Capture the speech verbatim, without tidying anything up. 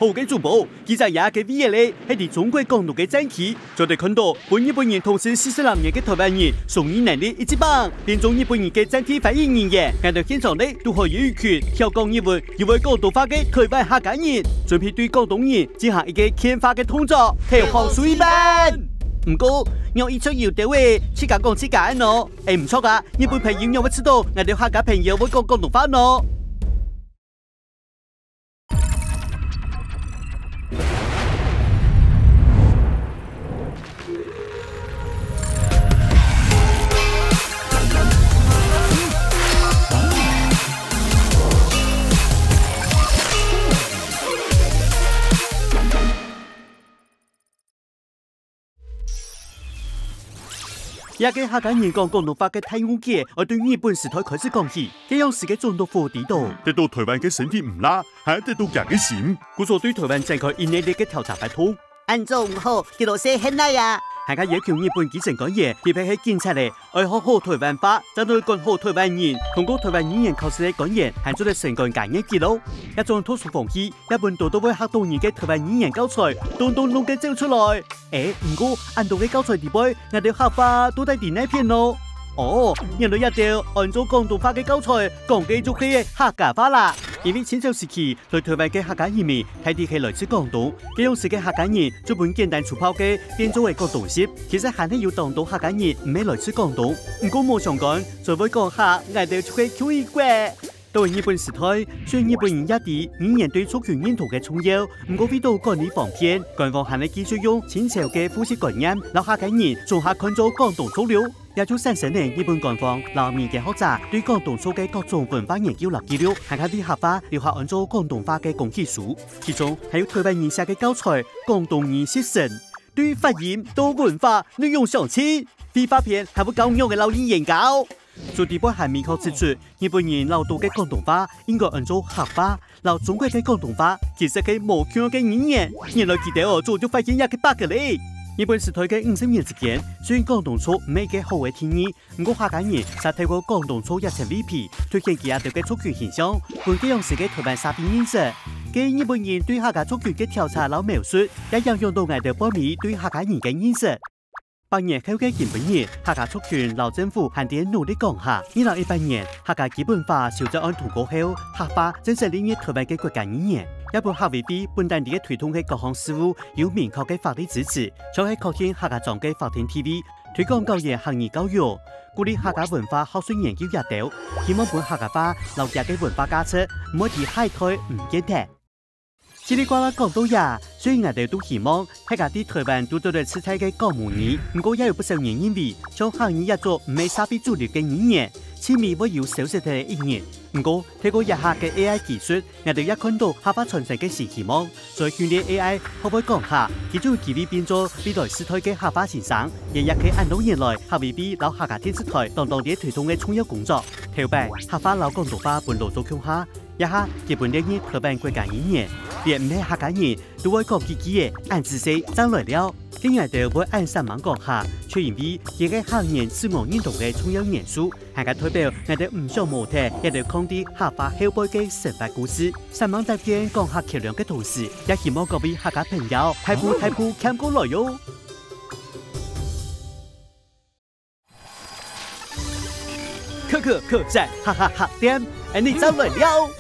哦，个主播，其實這個V L A係在中國廣東个戰區，做得看到分日本人統治四十六年个臺灣人，雙語能力一級棒，變做日本人个戰地翻譯人員。𠊎兜現場呢，都還有一群曉講日文又會廣東話个臺灣客家人，準備對廣東人進行一個牽花个動作，投降水板。毋過，仰一出有兜仔，自家講自家个呢？欸，毋著啊，日本朋友仰會知道𠊎兜客家朋友會講廣東話呢？ 這個客家人講廣東話个大誤解，愛對日本時代開始講起。該央時个總督府知道，得到臺灣个身體毋罅，還得到厥个心。故所對臺灣展開一系列个調查活動。恁做毋好，佢老細現哪啊！還較要求日本基層官員，特別係警察咧，愛學好臺灣話，正會管好臺灣人。通過臺灣語言考試个官員，還做得升官加月給哦。這種特殊風氣， 也分多多會嚇著人个臺灣語言教材，當當攏个走出來。欸，毋過，恁多个教材裡背，𠊎兜客話到底在哪片呢？哦，原來這兜安做廣東話个教材，講个就係客家話啦。因為清朝時期，來臺灣个客家移民，大抵係來自廣東，該央時个客家人就分簡單粗暴个變做个廣東籍。其實還係有當多客家人毋係來自廣東，毋過無相干，嘴會講客，𠊎兜就係奇怪。 到日本時代，雖然日本人也知語言對族群認同个重要，毋過為著管理方便，官方還係繼續用清朝个戶籍觀念，摎客家人總下看做廣東族了。也就產生了日本官方摎民間學者對廣東族个各種文化研究摎記錄，還較為客話留下安做廣東話个公器書。其中還有臺灣人寫个教材《廣東語習成》，對發音到文化內容詳盡，會發篇還會教仰仔摎語言教。書底背還明確指出， 日本人恅著个廣東話應該安做客話，摎中國个廣東話其實係無共樣个語言。原來佢兜哦早就發現這個bug了。日本時代个五十年之間，雖然廣東族毋係一個好个定義，毋過客家人嗄透過廣東族這層外皮，凸顯佢兜个族群形象，分該央時个臺灣社會認識。該日本人對客家族群个調查摎描述，也影響著𠊎兜背尾對客家人个認識。 百年後个今晡日，客家族群摎政府還在努力講客。二零一八年，客家基本法修正案通過後，客話正式列入臺灣个國家語言，也分客委會本旦在推動个各項事務有明確个法律支持，像係確定客家庄个法定地位，推廣校園客語教育，鼓勵客家文化學術研究這兜，希望分客家話摎厥个文化價值毋會在下一代毋見忒。 嘰哩呱啦講到這，雖然𠊎兜都希望大家在臺灣都做得自在个講母語，毋過也有不少人認為，像客語這種毋係社會主流个語言，盡尾會有消失忒个一日。毋過，透過這下个A I技術，𠊎兜也看著客話傳承个新希望。所以訓練A I學會講客，佢就有機會變做未來世代个客話先生，也也係恁多年來客委會摎客家電視台當當在推動个重要工作。頭擺，客話摎廣東話分老祖共下， 這下佢分列入臺灣國家語言，連毋係客家人都會講幾句仔，恁仔細正來尞。該𠊎兜會恁煞猛講客，就因為佢係客人自我認同个重要元素，還較代表𠊎兜毋想無忒這兜囥在客話後背个生活故事。煞猛搭建講客橋樑个同時，也希望各位客家朋友大步大步行過來喲！ 可可客棧哈哈哈店，恁呢正來尞！